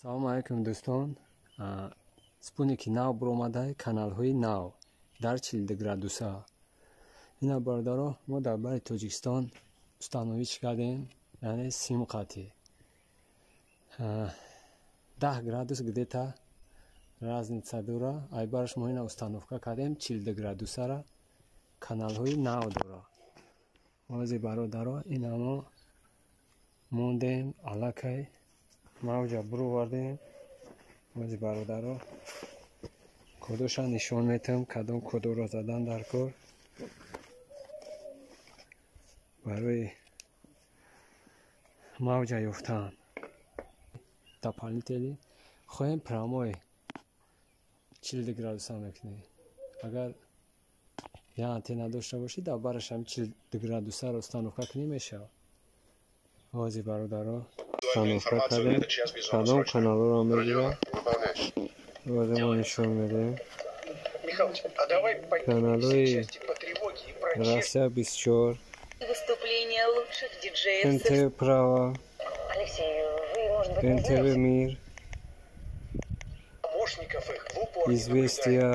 Салому алайкум, дӯстон. Спутники нав буромадаи, каналҳои нав дар 42 градуса. Ина, бародаро, мо дар бари Тоҷикистон установить кардем, яъне сим қатӣ. 10 градус где-то разница дора. Айбараш мо ина установка кардем, 42 градусара каналҳои нав дора. Ози, бародаро, ина мо мондем, аллакай мавҷа буровардем. Ози, бародаро, кодоша нишон метиҳам, кадом кодоро задан дар кор барои мавҷа ёфтан. Дополнительный хоҳем, прямой 42 градуса мекунем. Агар як антенна дошта бошӣ, дар бараш ҳам 42 градусаро установка кунӣ, мешавад. Ози, бародаро, установка кардем. Кадом каналҳоро мегирад, ози мо нишон медиҳем. Каналҳои Россия 24, НТВ Право, НТВ Мир, Известия,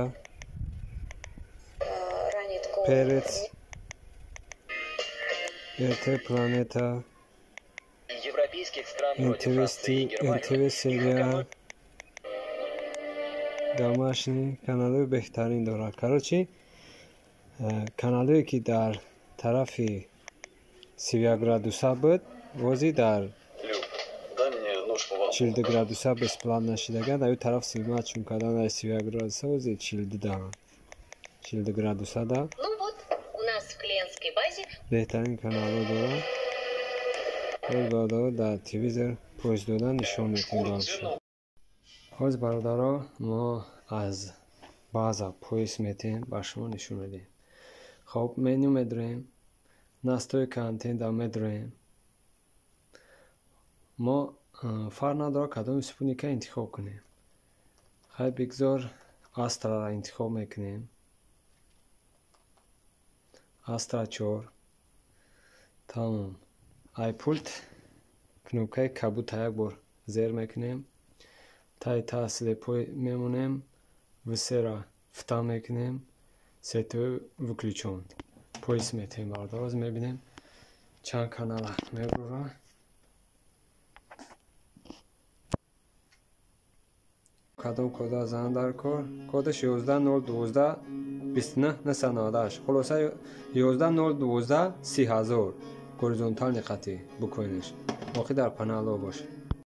Перец, РТ Планета, НТВ Сериал, Домашний. Каналҳои беҳтарин дорад. Короче, каналҳое ки дар тарафи 31 градуса буд, бози дар 42 градуса бесплатно шидаган. Дар ю тараф снимать чун кардан, дар 31 градуса, ози 42 даҳанд, 42 градуса да беҳтарин каналҳо дорад. Боз, бародаро, дар телевизор поиск додан нишон метиҳем дальше. Ҳоз, бародаро, мо аз база поиск метиҳем, ба шумо нишон медиҳем. Хоб, меню медурем, настройка антенна медурем. Мо фарқ надорад, кадоми спутника интихоб кунем. Хай, бигзор Астраро интихоб мекунем, Астра 4. Тамом. Ай пульт кнопкаи кабута як бор зер мекунем, таи та слепой мемонем, всера фта мекунем, сетевой выключен. Поиск метиҳем, бародаро, мебинем, чанд канала мебурад. Кадом кода зан дар кор? Кодаш 11 0 12 29 998. Хулоса, 11 0 12 30 000 горизонтальный қатӣ буквениш, боқӣ дар паналҳо бош.